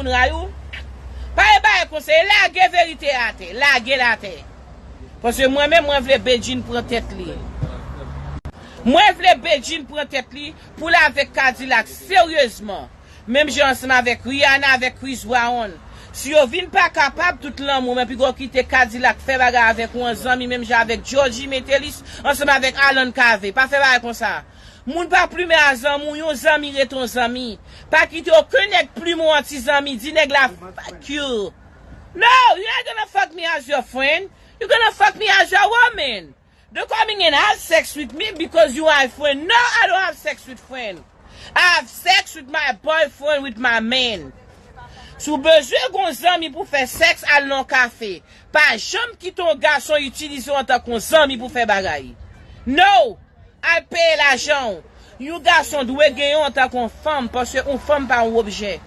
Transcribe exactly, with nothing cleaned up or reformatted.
moun ray ou. Pa e bagay konsa, e lage verite atè, lage l atè. Paske mwen menm, mwen vle Bedjine pran tèt li. Mwen vle Bedjine pran tèt li pou l avèk Kadilak seryezman. Menm jan ansanm avèk Rihanna, avèk Chris Brown. Si yo vin pa kapab, tout lanmou, men piga w kite Kadilak fè bagay avèk ou an zanmi, menm jan avèk Georgie Metellus, ansanm avèk Alan Cavé. Pa fè bagay konsa. Moun pa plimen a zanmi w, yon zanmi ret yon zanmi. Pa kite okenn nèg plimen w an ti zanmi, di nèg la fuck you. No, you're not gonna fuck me as your friend. You're gonna fuck me as your woman. Don't come in and have sex with me because you are a friend. No, I don't have sex with friend. I have sex with my boyfriend, with my man. Si w bezwen gon zanmi pou fè sèks, al nan kafe. Pa janm kite yon gason itilize w antanke yon zanmi pou fè bagay. No! Al peye lajan w. Yon gason dwe gen yon antanke yon fanm, paske yon fanm pa yon objè.